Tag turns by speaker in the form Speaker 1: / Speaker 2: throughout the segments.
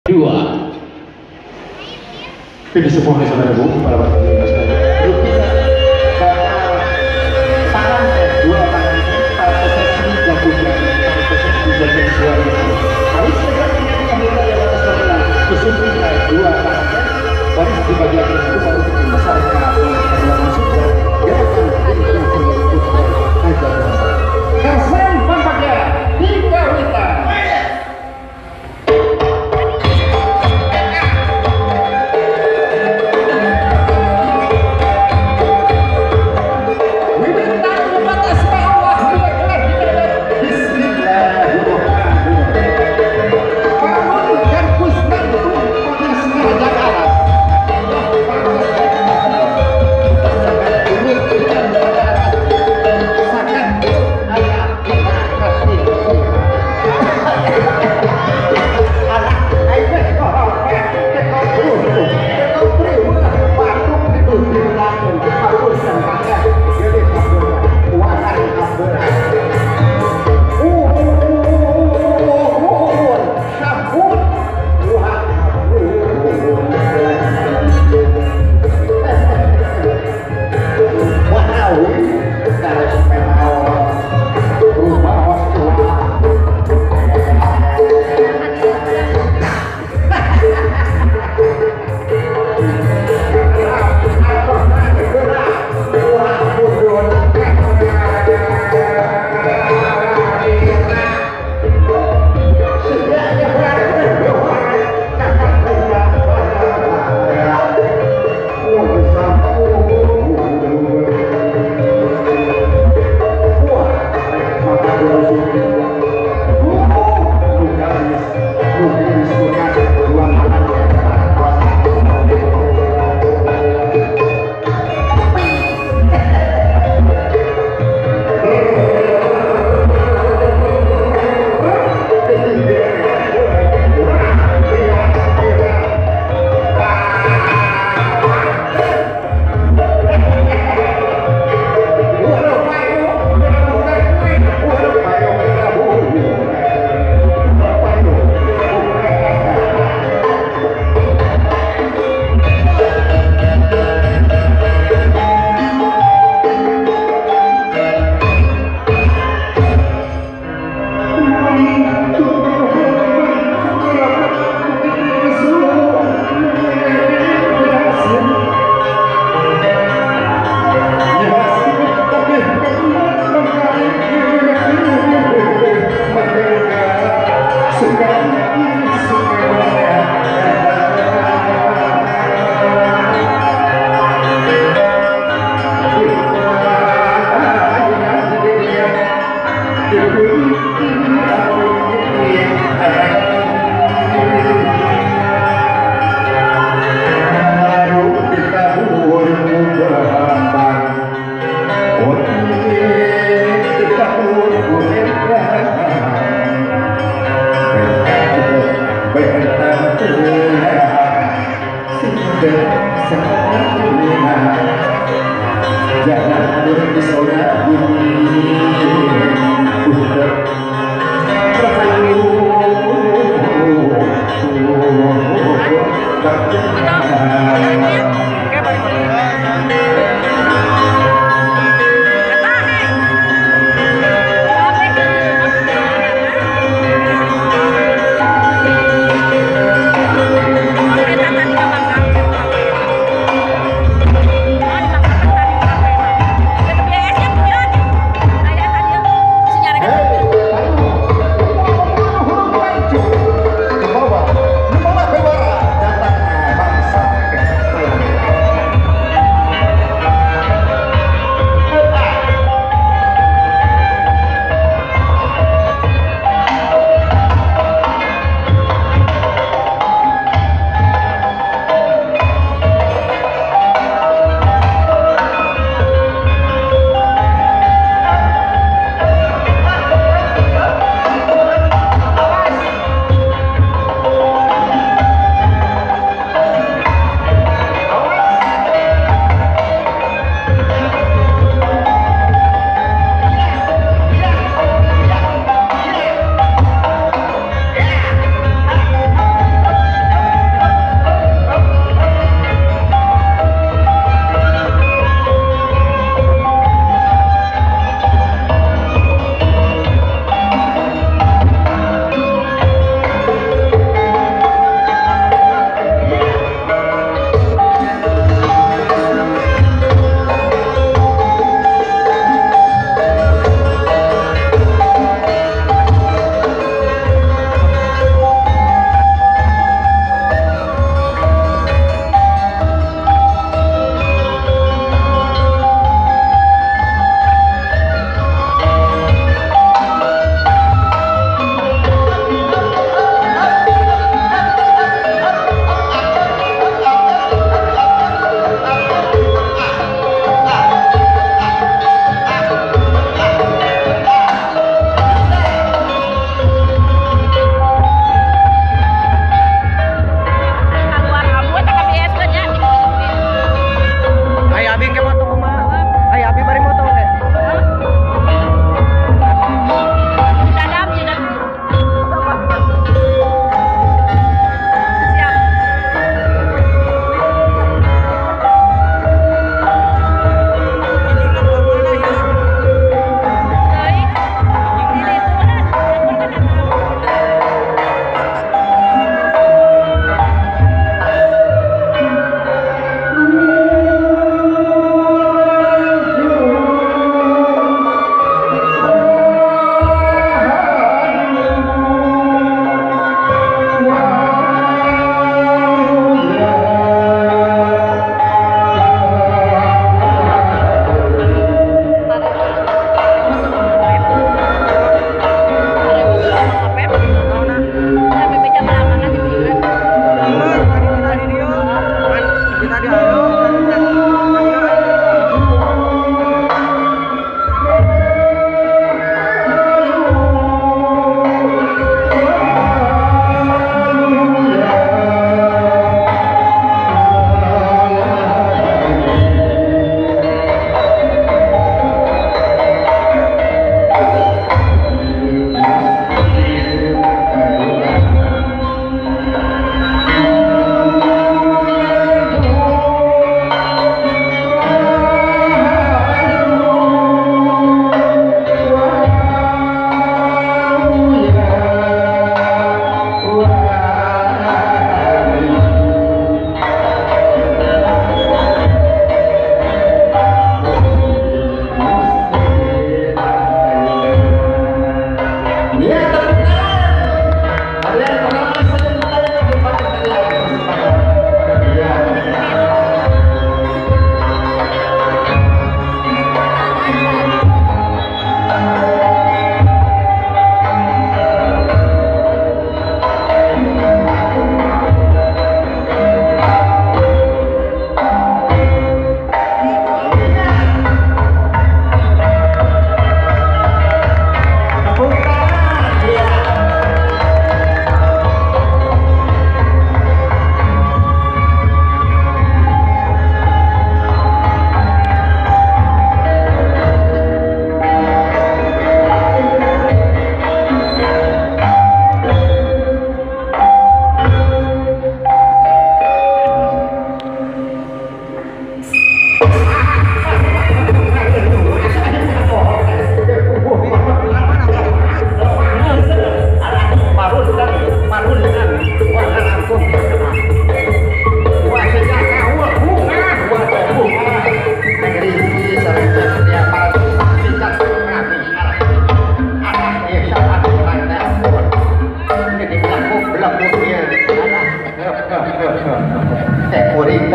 Speaker 1: Dua.
Speaker 2: Pilih sepuh nih saudara bu, para bapak ibu sekalian. Tangan dua tangan prosesi jagungan, prosesi jagung suara. Harus segera khususnya dua tangan baris di bagian itu baru peserta langsung gerakan. Kersen Pampakya Tiga Wita. Bismillahirrahmanirrahim.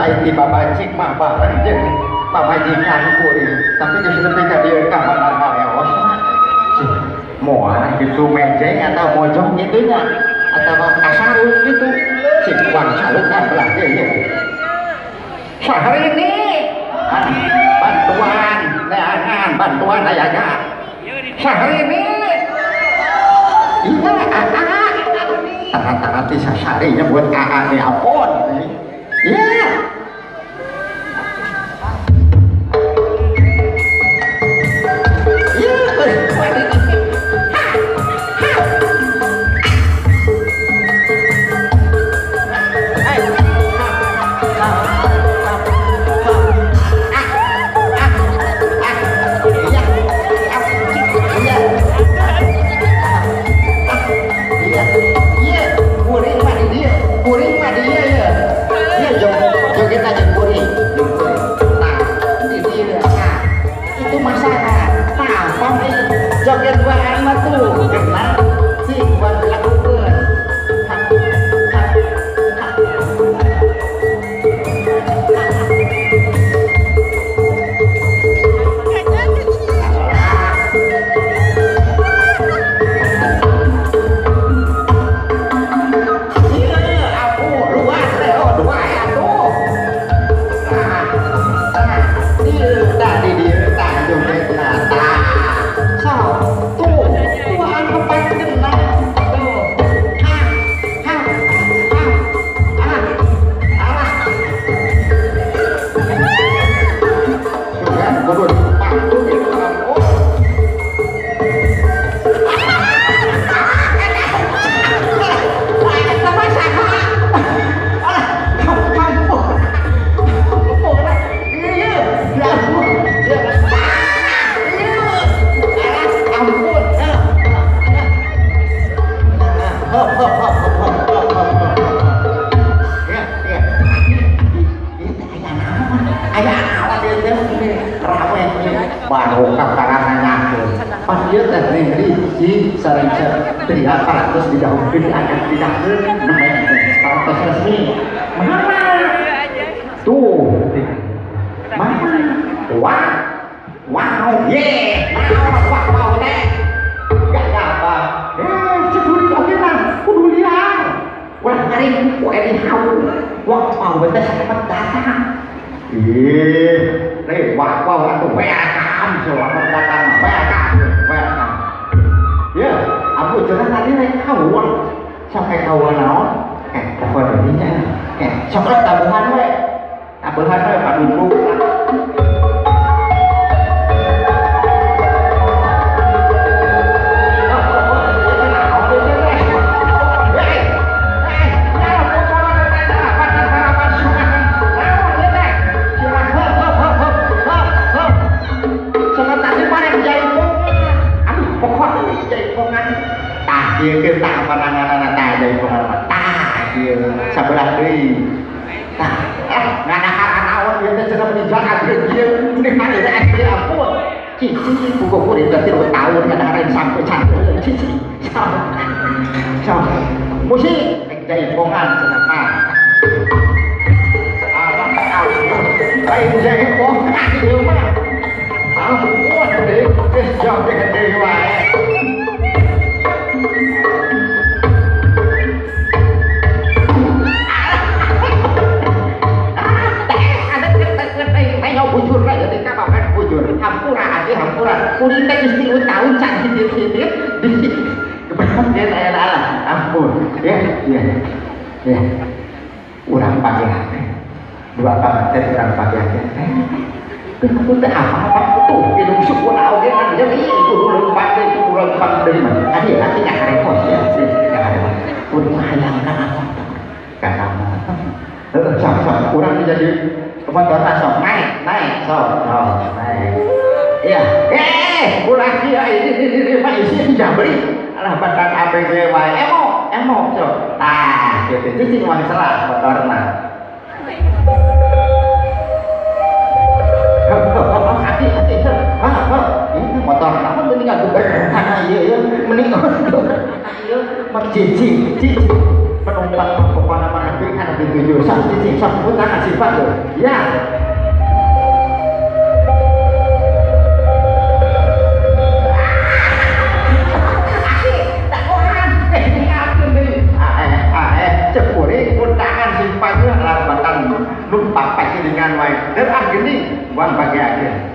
Speaker 2: Ai tiba bacik mah bareng jeung pamajikan kuring, tapi geus nepi ka dieu ka mana ngaweos. Moal gitu mejeng atau mojong gitu nya atau kasarung gitu. Cik wang salukan belah dieu ieu. Sahari ini bantuan neangan bantuan aya nya. Sahari ini iya AA tangan-tangan ti sasarinya buat AA nih ampun. Iya. Iya. Joget duaan mah tuh kenal si buat dilakukan. Iya, aku luas deh, oh dua ya tuh. Nah, nah, iya, tadi dia tak joget nata. Tuh, tuaan kepan kena. Tuh, ha, ha, ha, ah, alah. Tuh kan, kudu dipantu gitu kan. Oh. Tuh, mana? Wah, wow, yeah, wow, wow, wow, teh, gak apa. Ceduri oke lah, kudu liar. Wah, kering, wah ini hau, wah, wow, betul selamat datang. Ih, nih, wah, wow, atuh welcome, selamat datang, welcome, welcome. Ya, aku cerah tadi naik kawon, sampai kawon naon? Telepon dirinya, coklat tabuhan we. Tabuhan we padundung. Ieu keur tah pananganana tah jaipongan mah tah ieu sabelah deui tah ngadahar naon ieu teh cenah meni jahat ieu meni hare teh ampun cici buku kuring teh 3 tahun ngadahar sampai cantik cici sok musik jaipongan cenah tah alah lain jaipongan ieu mah ampun deui geus joget deui wae. Bujur lah jadi kapan bujur hampura aja hampura kuring teh geus 3 tahun can hidir-hidir di kebetulan dia teh lah ampun ya ya ya urang pagi dua panganten urang pagi teh teh apa-apa tuh hidung syukur oge kan jadi kudu leumpang deui kudu leumpang deui mah adi ati ngaharepos ya ngaharepos kudu hayang kana motor kana motor heuh sok sok urang jadi motor sok naik naik sok sok naik iya ulah kieu ini mah isi jabri alah badan ABG wae emo emo sok tah kitu cicing mah salah motorna hati hati ini motor naon mending ngageber kana ieu ieu mending ieu mah cicing cicing penumpang pokona mah nepi kana 7 sok cicing sok undangan sifat tuh. Ya. Cepuri undangan simpatnya lambatan numpak pacilingan wae. Dan ah gini buang bagi akhir.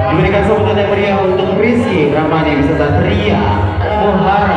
Speaker 1: Diberikan sambutan yang meriah untuk Rizky Ramani beserta Tria Muhara.